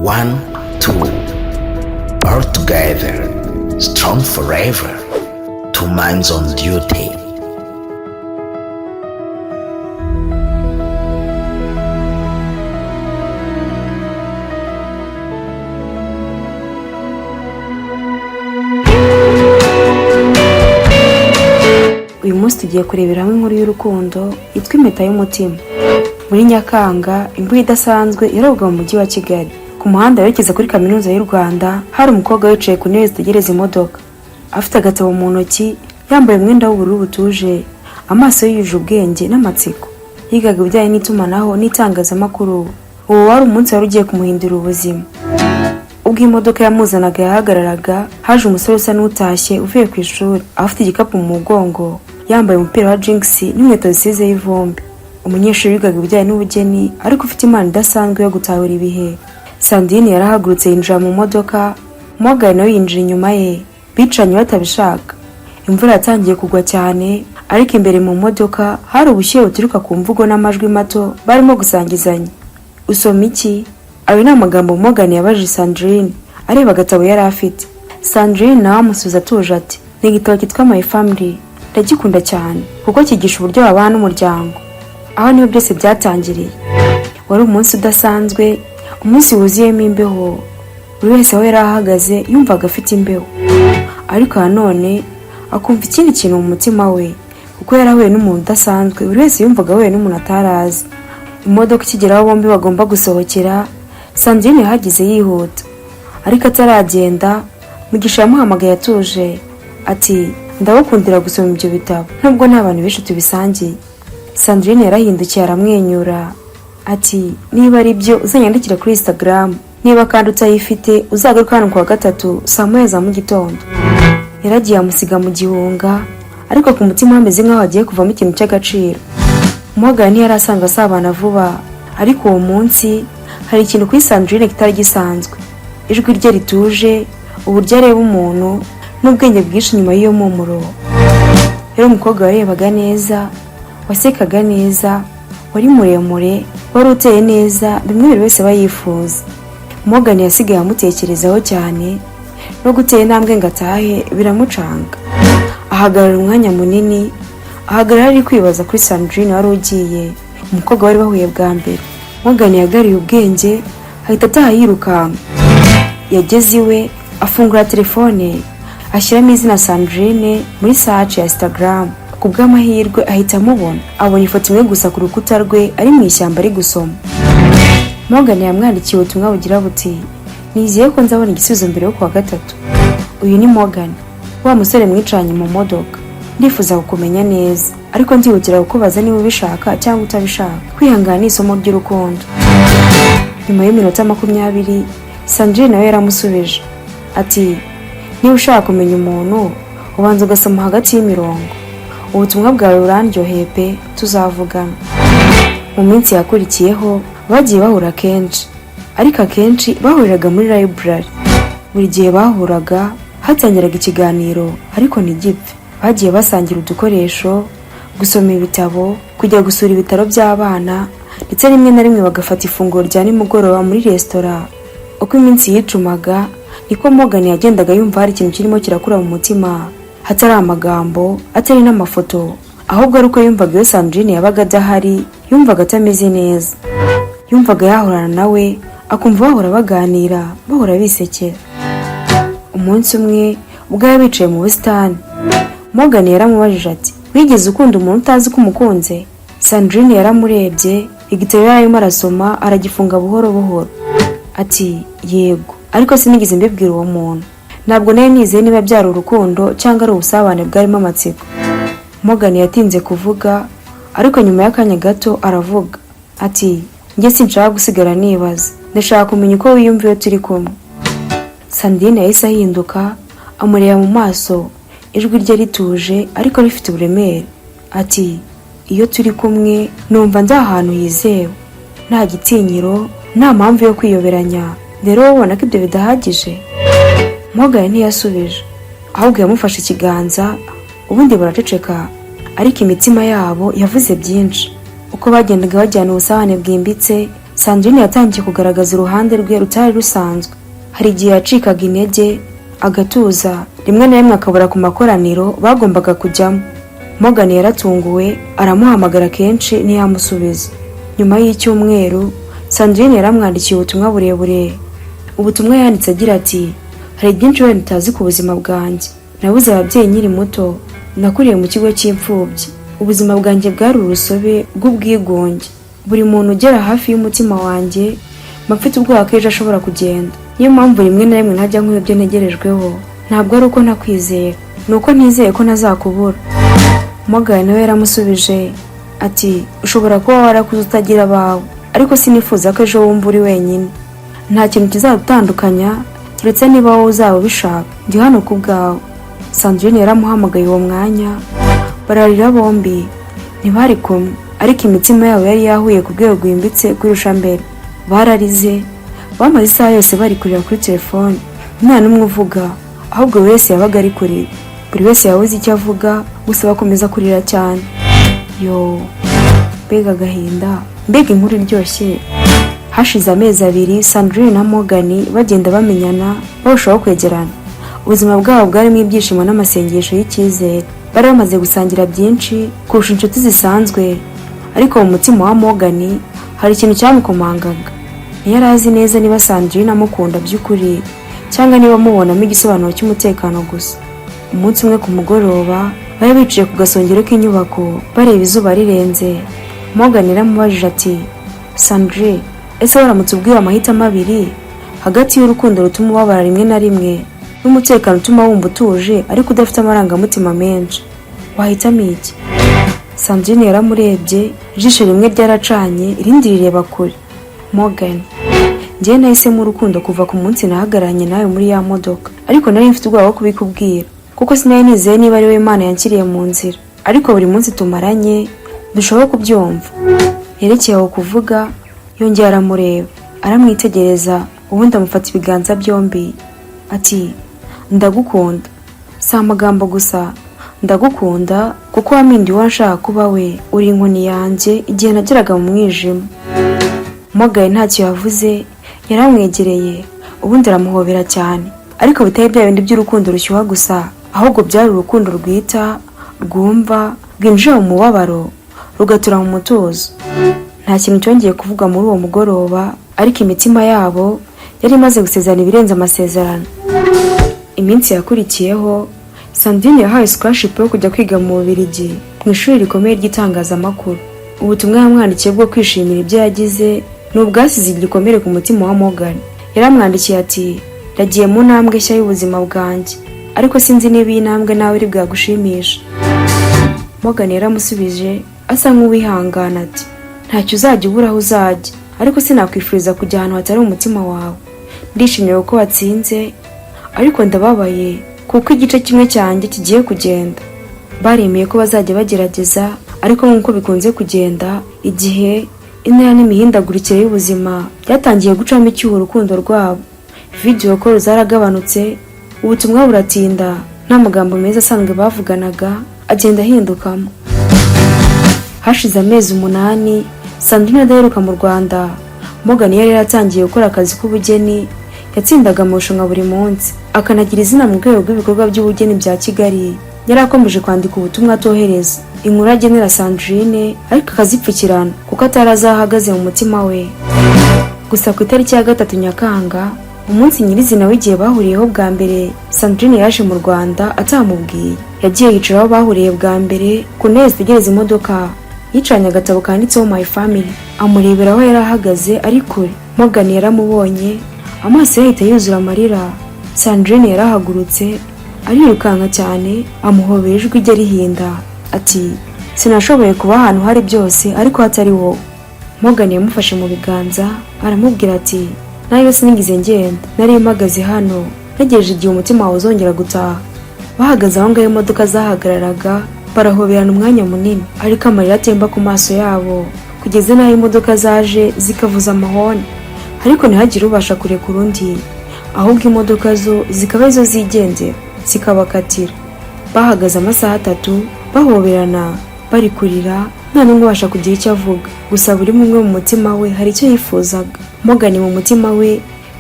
One, two. All together, strong forever. Two minds on duty. Uyu munsi tugiye kurebera hamwe inkuru y'urukundo yitwa Impeta y'Umutima. Muri Nyakanga, imvura idasanzwe yarabwaga mu mujyi wa Kigali. Ku muhanda werekeza kuri Kaminuza y'u Rwanda hari umukobwa wicaye ku ntebe zitegereza imodoka, afite agatabo mu ntoki, yambaye umwenda w'ubururu butuje, amaso ye yuje ubwenge n'amatsiko. Yigaga ibijyanye n'itumanaho n'itangazamakuru. Uwo wari umunsi wari ugiye kumuhindura ubuzima. Ubwo imodoka yamuzanaga yahagararaga, haje umusore usa n'utashye uvuye ku ishuri, afite igikapu mu mugongo, yambaye umupira wa jinx n'inkweto zisizeho ivumbi. Umunyeshuri wigaga ibijyanye n'ubugeni ariko ufite impano idasanzwe yo gutahura ibihe. Sandrine yarahagurutse yinjira mu modoka, Morgan nawe yinjira inyuma ye. Bicaranye batabishaka. Imvura yatangiye kugwa cyane, ariko imbere mu modoka hari ubushyuhe buturuka ku mvugo n'amajwi mato barimo gusangizanya. "Usoma iki?" Ayo ni amagambo Morgan yabajije Sandrine areba agatabo yari afite. Sandrine nawe amusubiza atuje ati: "Ni igitabo cyitwa My Family, ndagikunda cyane kuko cyigisha uburyo babana n'umuryango." Aho niho byose byatangiriye. Wari umunsi udasanzwe, umunsi wuzuyemo imbeho. Buri wese aho yari ahagaze yumvaga afite imbeho, ariko nanone akumva ikindi kintu mu mutima we, kuko yari ahuye n'umuntu udasanzwe. Buri wese yumvaga ahuye n'umuntu atari azi. Imodoka ikigera aho bombi bagomba gusohokera, Sandrine yahageze yihuta, ariko ataragenda Mugisha yamuhamagaye atuje ati: "Ndagukundira gusoma ibyo bitabo nubwo nta bantu benshi tubisangiye." Sandrine yarahindukiye aramwenyura ati: "Niba ari byo, uzanyandikira kuri Instagram. Niba kandi utayifite, uzagaruke hano kuwa gatatu saa 1 za mu gitondo." Yaragiye amusiga mu gihunga, ariko ku mutima hameze nk'aho hagiye kuvamo ikintu cy'agaciro. Morgan ntiyari asanzwe asabana vuba, ariko uwo munsi hari ikintu kuri Sandrine kitari gisanzwe: ijwi rye rituje, uburyo areba umuntu n'ubwenge bwinshi inyuma y'iyo mpumuro. Yari umukobwa warebaga neza, wasekaga neza, wari muremure, wari uteye neza, bimwe buri wese aba yifuza. Morgan yasigaye amutekerezaho cyane, no gutera intambwe ngo atahe biramucanga. Ahagarara umwanya munini, ahagarara ari kwibaza kuri Sandrine wari ugiye, umukobwa bari bahuye bwa mbere. Morgan yagariye ubwenge ahita ataha yirukanka. Yageze iwe afungura telefone, ashyiramo izina Sandrine muri search ya Instagram. Ku bw'amahirwe ahita amubona, abonye ifoto imwe gusa ku rukuta rwe, ari mu ishyamba ari gusoma. Morgan yamwandikiye ubutumwa bugira buti: "Nizeye ko nzabona igisubizo mbere yo kuwa gatatu. Uyu ni Morgan, wa musore mwicaranye mu modoka. Ndifuza kukumenya neza, ariko ndihutira kukubaza niba ubishaka cyangwa utabishaka. Kwihangana ni isomo ry'urukundo." Nyuma y'iminota 20 Sandrine nawe yaramusubije ati: "Niba ushaka kumenya umuntu, ubanza ugasoma hagati y'imirongo. Ubutumwa bwawe burandyoheye pe, tuzavugana." Mu minsi yakurikiyeho bagiye bahura kenshi, ariko akenshi bahuriraga muri library. Buri gihe bahuraga hatangiraga ikiganiro ariko ntigipfe. Bagiye basangira udukoresho, gusoma ibitabo, kujya gusura ibitaro by'abana, ndetse rimwe na rimwe bagafata ifunguro rya nimugoroba muri resitora. Uko iminsi yicumaga niko Morgan yagendaga yumva hari ikintu kirimo kirakura mu mutima, hatari amagambo, atari n'amafoto, ahubwo ari uko yumvaga iyo Sandrine yabaga adahari yumvaga atameze neza. Yumvaga yahorana nawe, akumva bahora baganira, bahora bisekera. Umunsi umwe ubwo yari bicaye mu busitani, Morgan yaramubajije ati: "Wigeze ukunda umuntu utazi ko umukunze?" Sandrine yaramurebye, igitabo yari arimo arasoma aragifunga buhoro buhoro, ati: "Yego, ariko sinigeze mbibwira uwo muntu. Ntabwo nari nizeye niba byari urukundo cyangwa ari ubusabane bwarimo amatsiko." Morgan yatinze kuvuga, ariko nyuma y'akanya gato aravuga ati: "Njye sinshaka gusigara nibaza. Ndashaka kumenya uko wiyumva iyo turi kumwe." Sandrine yahise ahinduka amureba mu maso, ijwi rye rituje ariko rifite uburemere, ati: "Iyo turi kumwe numva ndi ahantu hizewe, nta gitinyiro, nta mpamvu yo kwiyoberanya. Rero wowe ubona ko ibyo bidahagije?" Morgan ntiyasubije, ahubwo yamufashe ikiganza, ubundi baraceceka, ariko imitima yabo yavuze byinshi. Uko bagendaga bajyana ubusabane bwimbitse, Sandrine yatangiye kugaragaza uruhande rwe rutari rusanzwe. Hari igihe yacikaga intege agatuza, rimwe na rimwe akabura ku makoraniro bagombaga kujyamo. Morgan yaratunguwe, aramuhamagara kenshi ntiyamusubiza. Nyuma y'icyumweru, Sandrine yaramwandikiye ubutumwa burebure. Ubutumwa yanditse agira ati: "Hari byinshi wenda utazi ku buzima bwanjye. Nabuze ababyeyi nkiri muto, nakuriye mu kigo cy'imfubyi. Ubuzima bwanjye bwari urusobe rw'ubwigunge. Buri muntu ugera hafi y'umutima wanjye mba mfite ubwoba ko ejo ashobora kugenda. Niyo mpamvu rimwe na rimwe ntajya nkora ibyo ntegerejweho. Ntabwo ari uko ntakwizera, ni uko ntizeye ko ntazakubura." Morgan nawe yaramusubije ati: "Ushobora kuba warakuze utagira abawe, ariko sinifuza ko ejo wumva uri wenyine. Nta kintu kizadutandukanya keretse niba wowe uzaba ubishaka. Ndi hano ku bwawe." Sandrine yaramuhamagaye uwo mwanya, bararira bombi. Ntibari kumwe, ariko imitima yabo yari yahuye ku rwego rwimbitse kurusha mbere. Bararize, bamaze isaha yose bari kurira kuri telefone, nta n'umwe uvuga, ahubwo buri wese yabaga ari kurira. Buri wese yabuze icyo avuga, gusa bakomeza kurira cyane. Yo, mbega agahinda, mbega inkuru iryoshye! Hashize amezi 2 Sandrine na Morgan bagenda bamenyana, barushaho kwegerana. Ubuzima bwabo bwarimo ibyishimo n'amasengesho y'icyizere. Bari bamaze gusangira byinshi kurusha inshuti zisanzwe, ariko mu mutima wa Morgan hari ikintu cyamukomangaga. Ntiyari azi neza niba Sandrine amukunda by'ukuri cyangwa niba amubonamo igisobanuro cy'umutekano gusa. Umunsi umwe ku mugoroba, bari bicaye ku gasongero k'inyubako bareba izuba rirenze. Morgan yaramubajije ati: "Sandrine, ese waramutse ubwiwe amahitamo abiri hagati y'urukundo rutuma ubabara rimwe na rimwe n'umutekano utuma wumva utuje ariko udafite amarangamutima menshi, wahitamo iki?" Sandrine yaramurebye, ijisho rimwe ryaracanye, irindi rireba kure. "Morgan, njyewe nahisemo urukundo kuva ku munsi nahagararanye nawe muri ya modoka, ariko nari mfite ubwoba bwo kubikubwira kuko sinari nizeye niba ari we Imana yanshyiriye mu nzira. Ariko buri munsi tumaranye ndushaho kubyumva." Yerekeye aho kuvuga, yongera aramureba, aramwitegereza, ubundi amufata ibiganza byombi ati: "Ndagukunda. Si amagambo gusa, ndagukunda kuko wampinduye uwo nshaka kuba we. Uri inkoni yanjye igihe nageraga mu mwijima." Morgan ntacyo yavuze. Yaramwegereye, ubundi aramuhobera cyane, ariko bitari bya bindi by'urukundo rushyuha gusa, ahubwo byari urukundo rwita, rwumva, rwinjira mu mubabaro rugatura mu mutuzo. Nta kintu cyongeye kuvugwa muri uwo mugoroba, ariko imitima yabo yari imaze gusezerana ibirenze amasezerano. Iminsi yakurikiyeho, Sandrine yahawe scholarship yo kujya kwiga mu Bubiligi mu ishuri rikomeye ry'itangazamakuru. Ubutumwa yamwandikiye bwo kwishimira ibyo yagize ni ubwasize igikomere ku mutima wa Morgan. Yaramwandikiye ati: "Ndagiye mu ntambwe nshya y'ubuzima bwanjye, ariko sinzi niba iyi ntambwe nawe iri bwagushimisha." Morgan yaramusubije asa nk'uwihangana ati: "Ntacyo uzajya ubura aho uzajya, ariko sinakwifuriza kujya ahantu hatari umutima wawe. Ndishimye kuko watsinze, ariko ndababaye kuko igice kimwe cyanjye kigiye kugenda." Baremeye ko bazajya bagerageza, ariko nk'uko bikunze kugenda, igihe, intera n'imihindagurikire y'ubuzima byatangiye gucamo icyuho urukundo rwabo. Video call zaragabanutse, ubutumwa buratinda, n'amagambo meza asanzwe bavuganaga agenda ahindukamo. Hashize amezi 8 Sandrine adaheruka mu Rwanda. Morgan yari yaratangiye gukora akazi k'ubugeni, yatsindaga amarushanwa buri munsi, akanagira izina mu rwego rw'ibikorwa by'ubugeni bya Kigali. Yari akomeje kwandika ubutumwa atohereza, inkuru agenera Sandrine, ariko akazipfukirana kuko atari azi aho ahagaze mu mutima we. Gusa ku itariki ya 3 Nyakanga, umunsi nyirizina w'igihe bahuriyeho bwa mbere, Sandrine yaje mu Rwanda atamubwiye. Yagiye yicara aho bahuriye bwa mbere ku ntebe zitegereza imodoka, yicaranye agatabo kanditseho "My Family", amurebera aho yari ahagaze ari kure. Morgan yaramubonye, amaso ye ahita yuzura amarira. Sandrine yarahagurutse, arirukanka cyane, amuhobera, ijwi rye rihinda ati: "Sinashoboye kuba ahantu hari byose ariko hatari wowe." Morgan yamufashe mu biganza, aramubwira ati: "Nawe sinigeze ngenda, nari mpagaze hano ntegereje igihe umutima wawe uzongera gutaha." Bahagaze aho ngaho imodoka zahagararaga, barahoberana umwanya munini, ariko amarira atemba ku maso yabo, kugeza n'aho imodoka zaje zikavuza amahoni, ariko ntihagire ubasha kurekura undi, ahubwo imodoka zo zikaba arizo zigendera zikabakatira. Bahagaze amasaha 3 bahoberana, bari kurira. Nta n'umwe ubasha kugira icyo avuga. Gusa buri umwe mu mutima we hari icyo yifuzaga. Morgan mu mutima we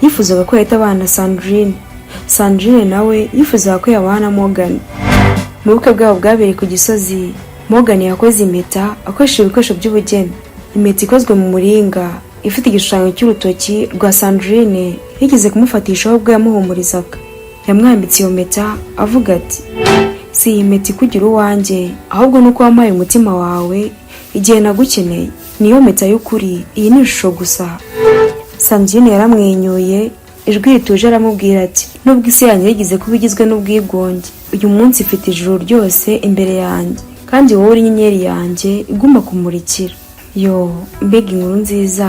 yifuzaga ko yahita abana na Sandrine. Sandrine nawe yifuzaga ko yabana na Morgan. Mu bukwe bwabo bwabereye ku Gisozi, Morgan yakoze impeta akoresheje ibikoresho by'ubugeni. Impeta ikozwe mu muringa, ifite igishushanyo cy'urutoki rwa Sandrine yigeze kumufatishaho ubwo yamuhumurizaga. Yamwambitse iyo mpeta avuga ati: "Si iyi mpeta ikugira uwanjye, ahubwo ni uko wampaye umutima wawe igihe nagukeneye. Niyo mpeta y'ukuri, iyi ni ishusho gusa." Sandrine yaramwenyuye, ijwi rituje aramubwira ati: "Nubwo isi yanjye yigeze kuba igizwe n'ubwigunge, uyu munsi ifite ijuru ryose imbere yanjye, kandi wowe uri inyenyeri yanjye igomba kumurikira." Yo, mbega inkuru nziza!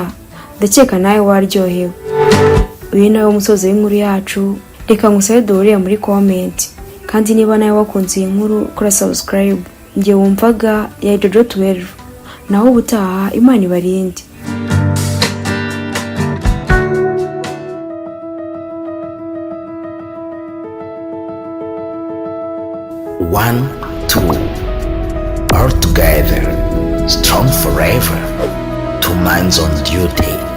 Ndakeka nawe waryohewe. Uyu nawe umusozo w'inkuru yacu. Reka ngusabe duhuriye muri comment, kandi niba nawe wakunze iyi nkuru, kora subscribe. Njye wumvaga ya Jojo 12. Naho ubutaha, Imana ibarinde. One, two. All together, strong forever. Two minds on duty.